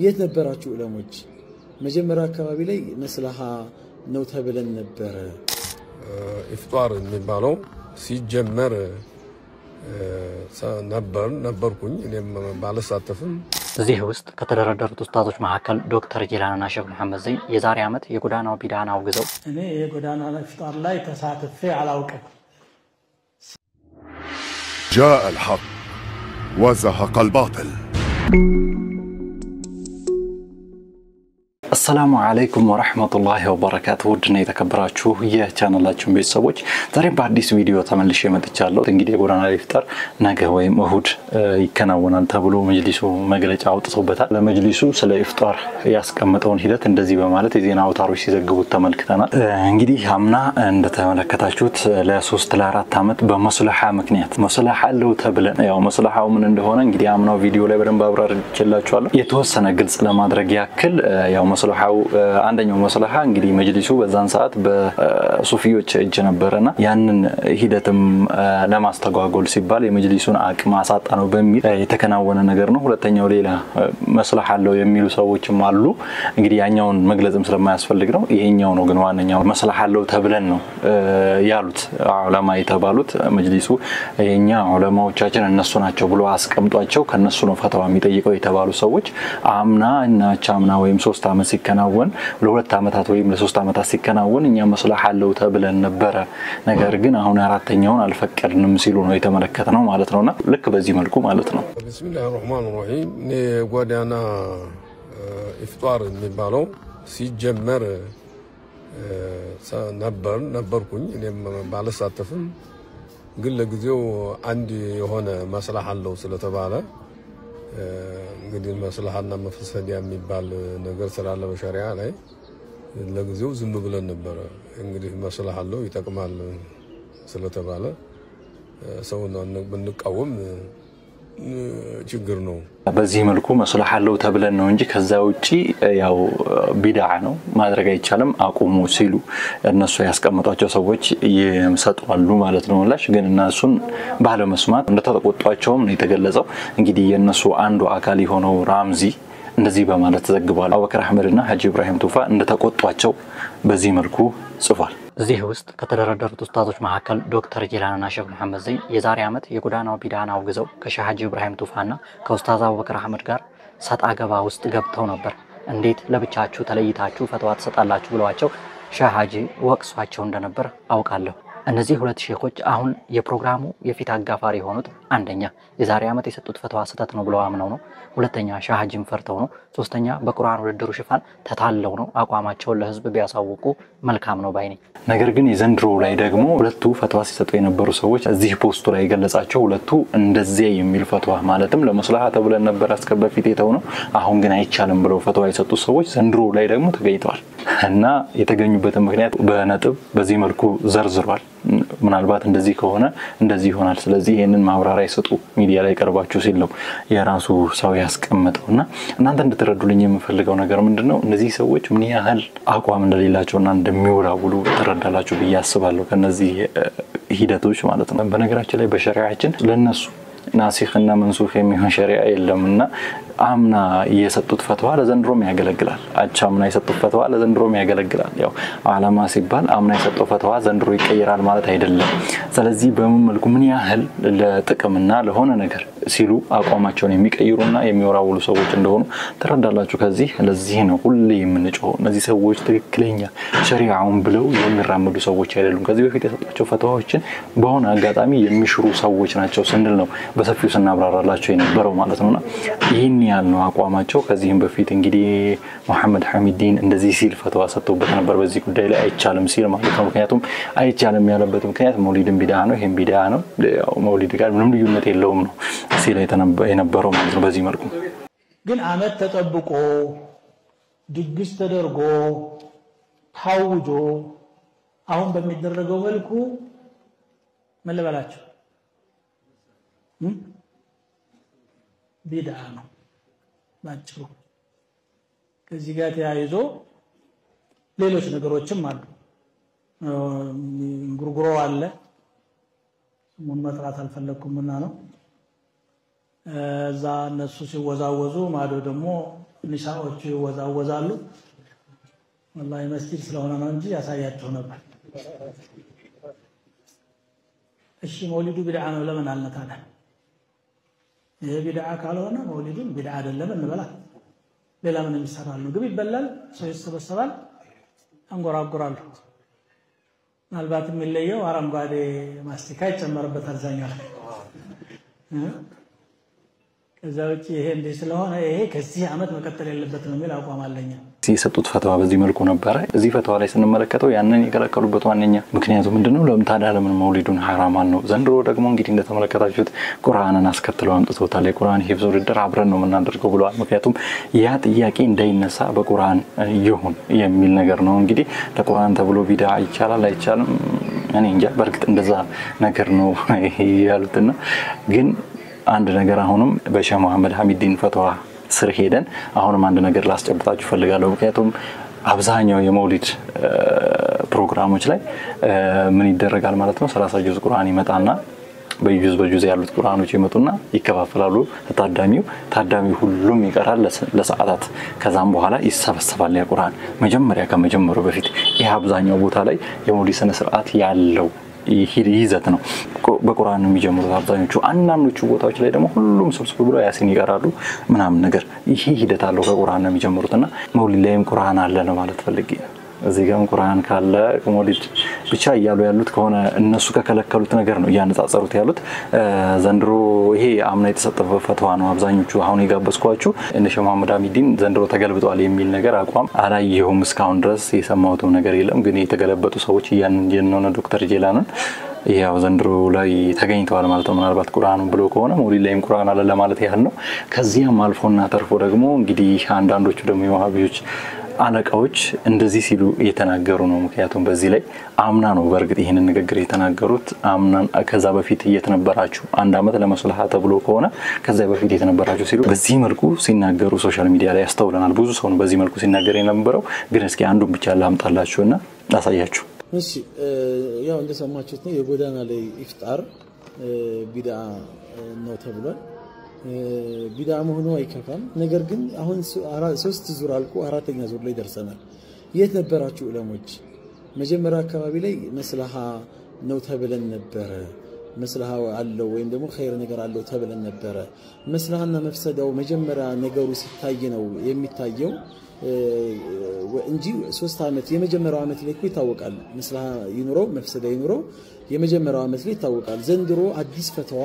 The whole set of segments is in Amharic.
የት ነበራችሁ ዑለሞች? መጀመሪያ አካባቢ ላይ መስለሃ ነው ተብለን ነበረ። ኢፍጣር የሚባለው ሲጀመር ነበርኩኝ እኔም ባልሳተፍም። እዚህ ውስጥ ከተደረደሩት ኡስታዞች መካከል ዶክተር ጂላንና ሼክ መሐመድ ዘይን የዛሬ ዓመት የጎዳናው ቢድዓን አውግዘው እኔ የጎዳና ኢፍጣር ላይ ተሳትፌ አላውቅም። جاء الحق وزهق الباطل. السلام عليكم ورحمة الله وبركاته። ውድና የተከበራችሁ የቻናላችን ቤተሰቦች ዛሬም በአዲስ ቪዲዮ ተመልሼ መጥቻለሁ። እንግዲህ የጎዳና ላይ ኢፍጣር ነገ ወይም እሁድ ይከናወናል ተብሎ መጅሊሱ መግለጫ አውጥቶበታል። ለመጅሊሱ ስለ ኢፍጣር ያስቀመጠውን ሂደት እንደዚህ በማለት የዜና አውታሮች ሲዘግቡት ተመልክተናል። እንግዲህ አምና እንደተመለከታችሁት ለ3 ለ4 ዓመት በመስለሃ ምክንያት መስለሃ አለው ተብለን፣ ያው መስለሃው ምን እንደሆነ እንግዲህ አምናው ቪዲዮ ላይ በደንብ አብራርቼላችኋለሁ። የተወሰነ ግልጽ ለማድረግ ያክል ያው መስለሃው አንደኛው መስለሃ እንግዲህ መጅሊሱ በዛን ሰዓት በሱፊዎች እጅ ነበረና ያንን ሂደትም ለማስተጓጎል ሲባል የመጅሊሱን አቅም አሳጣ ነው በሚል የተከናወነ ነገር ነው። ሁለተኛው ሌላ መስለሃ አለው የሚሉ ሰዎችም አሉ። እንግዲህ ያኛውን መግለጽም ስለማያስፈልግ ነው። ይሄኛው ነው ግን ዋነኛው መስለሃ አለው ተብለን ነው ያሉት ዑለማ የተባሉት። መጅሊሱ የኛ ዑለማዎቻችን እነሱ ናቸው ብሎ አስቀምጧቸው ከነሱ ነው ፈተዋ የሚጠይቀው የተባሉ ሰዎች አምና እና አምና ወይም 3 ዓመት ሲከናወን ለ2 ዓመታት ወይም ለ3 ዓመታት ሲከናወን እኛ መስለሃ አለው ተብለን ነበረ፣ ነገር ግን አሁን አራተኛውን አልፈቀድንም ሲሉ ነው የተመለከትነው ማለት ነውና ልክ በዚህ መልኩ ማለት ነው። بسم الله الرحمن الرحيم። እኔ የጎዳና ኢፍጣር የሚባለው ሲጀመር ነበርኩኝ እኔም ባልሳተፍም፣ ግን ለጊዜው አንድ የሆነ መስለሃ አለው ስለተባለ እንግዲህ መስለሃና መፍሰዲያ የሚባል ነገር ስላለ በሸሪዓ ላይ ለጊዜው ዝም ብለን ነበረ። እንግዲህ መስለሃ አለው ይጠቅማል ስለተባለ ሰውን ብንቃወም ችግር ነው። በዚህ መልኩ መስለሃ አለው ተብለን ነው እንጂ ከዛ ውጪ ያው ቢድዓ ነው ማድረግ አይቻልም አቁሙ ሲሉ እነሱ ያስቀምጧቸው ሰዎች ይሰጧሉ ማለት ነው። ምላሽ ግን እነሱን ባለመስማት እንደተቆጧቸውም ነው የተገለጸው። እንግዲህ የእነሱ አንዱ አካል የሆነው ራምዚ እንደዚህ በማለት ዘግቧል። አቡበከር አህመድና ሀጂ ኢብራሂም ቱፋ እንደተቆጧቸው በዚህ መልኩ ጽፏል። እዚህ ውስጥ ከተደረደሩት ኡስታዞች መካከል ዶክተር ጂላንና ሼክ መሐመድ ዘይን የዛሬ ዓመት የጎዳናው ቢድዓን አውግዘው ከሼህ ሀጂ ኢብራሂም ቱፋና ከኡስታዝ አቡበከር አህመድ ጋር ሰጣ ገባ ውስጥ ገብተው ነበር። እንዴት ለብቻችሁ ተለይታችሁ ፈትዋ ትሰጣላችሁ ብለዋቸው ሼህ ሀጂ ወቅሷቸው እንደነበር አውቃለሁ። እነዚህ ሁለት ሼኾች አሁን የፕሮግራሙ የፊት አጋፋሪ የሆኑት አንደኛ የዛሬ ዓመት የሰጡት ፈትዋ ስህተት ነው ብለው አምነው ነው። ሁለተኛ ሼህ ሀጂን ፈርተው ነው። ሶስተኛ በቁርአን ውድድሩ ሽፋን ተታለው ነው። አቋማቸውን ለህዝብ ቢያሳውቁ መልካም ነው ባይ ነኝ። ነገር ግን የዘንድሮ ላይ ደግሞ ሁለቱ ፈትዋ ሲሰጡ የነበሩ ሰዎች እዚህ post ኡ ላይ የገለጻቸው ሁለቱ እንደዚያ የሚል ፈትዋ ማለትም ለመስለሃ ተብለን ነበር እስከ በፊት የተው ነው፣ አሁን ግን አይቻልም ብለው ፈትዋ የሰጡ ሰዎች ዘንድሮ ላይ ደግሞ ተገኝተዋል እና የተገኙበትን ምክንያት በነጥብ በዚህ መልኩ ዘርዝሯል። ምናልባት እንደዚህ ከሆነ እንደዚህ ይሆናል፣ ስለዚህ ይህንን ማብራሪያ ይሰጡ ሚዲያ ላይ ቀርባችሁ ሲል ነው የራሱ ሰው ያስቀመጠው። እና እናንተ እንድትረዱልኝ የምፈልገው ነገር ምንድን ነው፣ እነዚህ ሰዎች ምን ያህል አቋም እንደሌላቸውና እንደሚወላውሉ ትረዳላችሁ ብዬ አስባለሁ ከነዚህ ሂደቶች ማለት ነው። በነገራችን ላይ በሸሪዓችን ለነሱ ናሲህ እና መንሱህ የሚሆን ሸሪዓ የለም እና አምና የሰጡት ፈትዋ ለዘንድሮም ያገለግላል። አቻምና የሰጡት ፈትዋ ለዘንድሮም ያገለግላል። ያው አላማ ሲባል አምና የሰጠው ፈትዋ ዘንድሮ ይቀየራል ማለት አይደለም። ስለዚህ በምን መልኩ ምን ያህል ለጥቅምና ለሆነ ነገር ሲሉ አቋማቸውን የሚቀይሩና የሚወራውሉ ሰዎች እንደሆኑ ትረዳላችሁ። ከዚህ ለዚህ ነው ሁሌ የምንጮኸው። እነዚህ ሰዎች ትክክለኛ ሸሪዓውን ብለው የሚራመዱ ሰዎች አይደሉም። ከዚህ በፊት የሰጧቸው ፈትዋዎችን በሆነ አጋጣሚ የሚሽሩ ሰዎች ናቸው ስንል ነው በሰፊው ስናብራራላቸው የነበረው ማለት ነውና ይህን ያህል ነው አቋማቸው። ከዚህም በፊት እንግዲህ መሐመድ ሐሚዲን እንደዚህ ሲል ፈትዋ ሰጥቶበት ነበር በዚህ ጉዳይ ላይ አይቻልም ሲል ማለት ነው። ምክንያቱም አይቻልም ያለበት ምክንያት መውሊድን ቢድዓ ነው፣ ይሄም ቢድዓ ነው፣ ያው መውሊድ ጋር ምንም ልዩነት የለውም ነው ሲል የነበረው ማለት ነው። በዚህ መልኩ ግን አመት ተጠብቆ ድግስ ተደርጎ ታውጆ አሁን በሚደረገው መልኩ ምን ልበላችሁ ቢድዓ ነው ባጭሩ። ከዚህ ጋር ተያይዞ ሌሎች ነገሮችም አሉ። እንጉርጉሮ አለ፣ ስሙን መጥራት አልፈለኩም እና ነው። እዛ እነሱ ሲወዛወዙ ማዶ ደግሞ ኒሳዎቹ ይወዛወዛሉ። ወላሂ መስጂድ ስለሆነ ነው እንጂ ያሳያችሁ ነበር። እሺ መውሊዱ ቢድዓ ነው ለምን አልን ታዲያ? ይሄ ቢድዓ ካልሆነ መውሊዱን ቢድዓ አይደለም እንበላ። ሌላ ምን ይሰራል? ምግብ ይበላል፣ ሰው ይሰበሰባል፣ አንጎራጉራሉ። ምናልባት የሚለየው አረንጓዴ ማስቲካ ይጨመርበታል አብዛኛው ላይ። ከዛ ውጭ ይሄ እንዲህ ስለሆነ ይሄ ከዚህ ዓመት መቀጠል የለበትም የሚል አቋም አለኝ። የሰጡት ፈትዋ በዚህ መልኩ ነበረ። እዚህ ፈትዋ ላይ ስንመለከተው ያንን የከለከሉበት ዋነኛ ምክንያቱ ምንድነው? ለምን ታዲያ ለምን መውሊዱን ሐራም አልነው? ዘንድሮ ደግሞ እንግዲህ እንደተመለከታችሁት ቁርአንን አስከትለው አምጥተውታል። የቁርአን ሂፍዝ ውድድር አብረን ነው የምናደርገው ብለዋል። ምክንያቱም ያ ጥያቄ እንዳይነሳ በቁርአን ይሁን የሚል ነገር ነው። እንግዲህ ለቁርአን ተብሎ ቢድዓ ይቻላል አይቻልም እኔ እንጃ። በእርግጥ እንደዛ ነገር ነው ያሉትና ግን አንድ ነገር አሁንም በሼህ መሐመድ ሐሚዲን ፈትዋ ስር ሄደን አሁንም አንድ ነገር ላስጨብጣችሁ ፈልጋለሁ። ምክንያቱም አብዛኛው የመውሊድ ፕሮግራሞች ላይ ምን ይደረጋል ማለት ነው፣ 30 ጁዝ ቁርአን ይመጣና በጁዝ በጁዝ ያሉት ቁርአኖች ይመጡና ይከፋፈላሉ። ታዳሚው ሁሉም ይቀራል ለሰዓታት። ከዛም በኋላ ይሰበሰባል ያ ቁርአን መጀመሪያ ከመጀመሩ በፊት። ይህ አብዛኛው ቦታ ላይ የመውሊድ ስነ ስርዓት ያለው ይዘት ነው። በቁርአን የሚጀምሩት አብዛኞቹ። አንዳንዶቹ ቦታዎች ላይ ደግሞ ሁሉም ሰብስብ ብሎ ያሲን ይቀራሉ ምናምን ነገር። ይሄ ሂደት አለው። ከቁርአን ነው የሚጀምሩትና መውሊድ ላይም ቁርአን አለ ነው ማለት ፈልጌ። እዚህ ጋርም ቁርአን ካለ መውሊድ ብቻ እያሉ ያሉት ከሆነ እነሱ ከከለከሉት ነገር ነው እያነጻጸሩት ያሉት። ዘንድሮ ይሄ አምና የተሰጠ ፈትዋ ነው። አብዛኞቹ አሁን የጋበዝኳችሁ እነ ሼህ መሐመድ ሐሚዲን ዘንድሮ ተገልብጧል የሚል ነገር አቋም አላየሁም እስካሁን ድረስ የሰማሁትም ነገር የለም። ግን የተገለበጡ ሰዎች እያንነ ዶክተር ጄላንን ያው ዘንድሮ ላይ ተገኝተዋል ማለት ነው። ምናልባት ቁርአኑ ብሎ ከሆነ መውሊድ ላይም ቁርአን አለ ለማለት ያህል ነው። ከዚያም አልፎና ተርፎ ደግሞ እንግዲህ አንዳንዶቹ ደግሞ የዋሃቢዎች አለቃዎች እንደዚህ ሲሉ እየተናገሩ ነው። ምክንያቱም በዚህ ላይ አምና ነው በእርግጥ ይህንን ንግግር የተናገሩት አምና። ከዛ በፊት እየተነበራችሁ አንድ አመት ለመስለሃ ተብሎ ከሆነ ከዛ በፊት የተነበራችሁ ሲሉ በዚህ መልኩ ሲናገሩ social media ላይ ያስተውለናል። ብዙ ሰው ነው በዚህ መልኩ ሲናገር የነበረው። ግን እስኪ አንዱን ብቻ ላምጣላችሁና ላሳያችሁ። እሺ ያው እንደሰማችሁት ነው። የጎዳና ላይ ኢፍጣር ቢድዓ ነው ተብሏል። ቢድዓ መሆኑ አይከፋም። ነገር ግን አሁን 3 ዙር አልቆ 4ኛ ዙር ላይ ደርሰናል። የት ነበራችሁ ዑለሞች? መጀመሪያ አካባቢ ላይ መስለሃ ነው ተብለን ነበረ። መስለሃ አለው ወይም ደግሞ ኸይር ነገር አለው ተብለን ነበረ። መስለሃና መፍሰዳው መጀመሪያ ነገሩ ሲታይ ነው የሚታየው እንጂ 3 ዓመት የመጀመሪያው ዓመት ላይ እኮ ይታወቃል። መስለሃ ይኑረው መፍሰዳ ይኑረው የመጀመሪያው ዓመት ላይ ይታወቃል። ዘንድሮ አዲስ ፈትዋ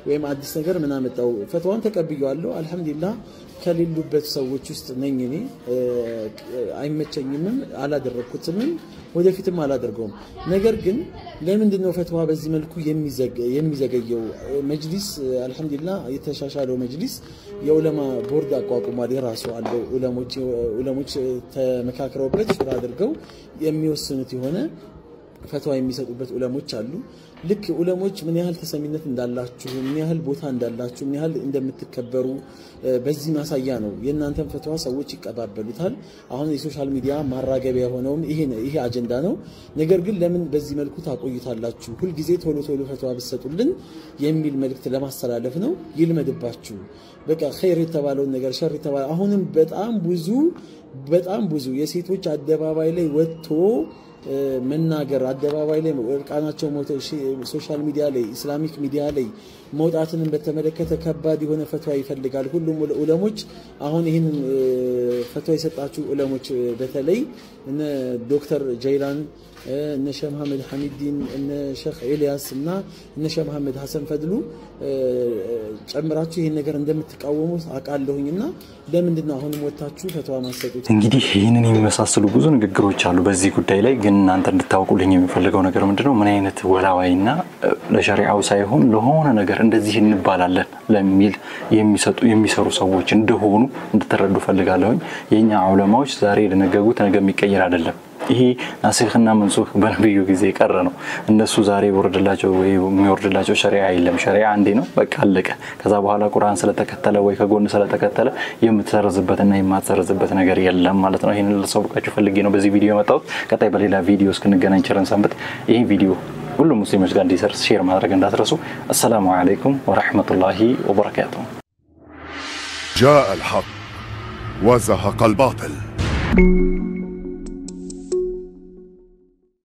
ወይም አዲስ ነገር ምን አመጣው? ፈትዋን ተቀብያለሁ አልহামዱሊላህ። ከሌሉበት ሰዎች ውስጥ ነኝ እኔ። አይመቸኝምም፣ አላደረኩትም፣ ወደፊትም አላደርገውም። ነገር ግን ለምንድን ነው ፈትዋ በዚህ መልኩ የሚዘገየው? መጅሊስ አልহামዱሊላህ የተሻሻለው መጅሊስ የዑለማ ቦርድ አቋቁሟል። የራሱ አለው። ዑለሞች ተመካክረውበት ሹራ አድርገው የሚወስኑት የሆነ ፈትዋ የሚሰጡበት ዑለሞች አሉ። ልክ ዑለሞች ምን ያህል ተሰሚነት እንዳላችሁ፣ ምን ያህል ቦታ እንዳላችሁ፣ ምን ያህል እንደምትከበሩ በዚህ ማሳያ ነው። የእናንተን ፈትዋ ሰዎች ይቀባበሉታል። አሁን የ social media ማራገቢያ የሆነውም ይሄ አጀንዳ ነው። ነገር ግን ለምን በዚህ መልኩ ታቆዩታላችሁ? ሁልጊዜ ቶሎ ቶሎ ፈትዋ ብትሰጡልን የሚል መልእክት ለማስተላለፍ ነው። ይልመድባችሁ። በቃ ኸይር የተባለውን ነገር ሸር የተባለ አሁንም በጣም ብዙ የሴቶች አደባባይ ላይ ወጥቶ መናገር አደባባይ ላይ እርቃናቸው ሞተው social media ላይ Islamic media ላይ መውጣትንም በተመለከተ ከባድ የሆነ ፈትዋ ይፈልጋል። ሁሉም ዑለሞች አሁን ይህንን ፈትዋ የሰጣችሁ ዑለሞች በተለይ እነ ዶክተር ጀይላን፣ እነ ሼህ መሐመድ ሐሚዲን፣ እነ ሼህ ኤልያስ እና እነ ሼህ መሐመድ ሐሰን ፈድሉ ጨምራችሁ ይህን ነገር እንደምትቃወሙ አውቃለሁኝና ለምንድን ነው አሁንም ወጥታችሁ ፈትዋ ማሰጡት? እንግዲህ ይህንን የሚመሳሰሉ ብዙ ንግግሮች አሉ በዚህ ጉዳይ ላይ። ግን እናንተ እንድታውቁልኝ የሚፈልገው ነገር ምንድነው፣ ምን አይነት ወላዋይና ለሸሪዓው ሳይሆን ለሆነ ነገር እንደዚህ እንባላለን ለሚል የሚሰሩ ሰዎች እንደሆኑ እንድትረዱ ፈልጋለሁኝ። የኛ ዑለማዎች ዛሬ የደነገጉት ነገ የሚቀየር አይደለም። ይሄ ናሲኽና መንሱኽ በነብዩ ጊዜ የቀረ ነው። እነሱ ዛሬ ወርድላቸው ወይ የሚወርድላቸው ሸሪዓ የለም። ሸሪዓ አንዴ ነው፣ በቃ አለቀ። ከዛ በኋላ ቁርአን ስለተከተለ ወይ ከጎን ስለተከተለ የምትሰርዝበትና የማትሰርዝበት ነገር የለም ማለት ነው። ይሄንን ልሰብካችሁ ፈልጌ ነው በዚህ ቪዲዮ የመጣሁት። ቀጣይ በሌላ ቪዲዮ እስክንገናኝ ቸር ሰንብት። ይሄ ቪዲዮ ሁሉም ሙስሊሞች ጋር እንዲደርስ share ማድረግ እንዳትረሱ። السلام عليكم ورحمة الله وبركاته። جاء الحق وزهق الباطل.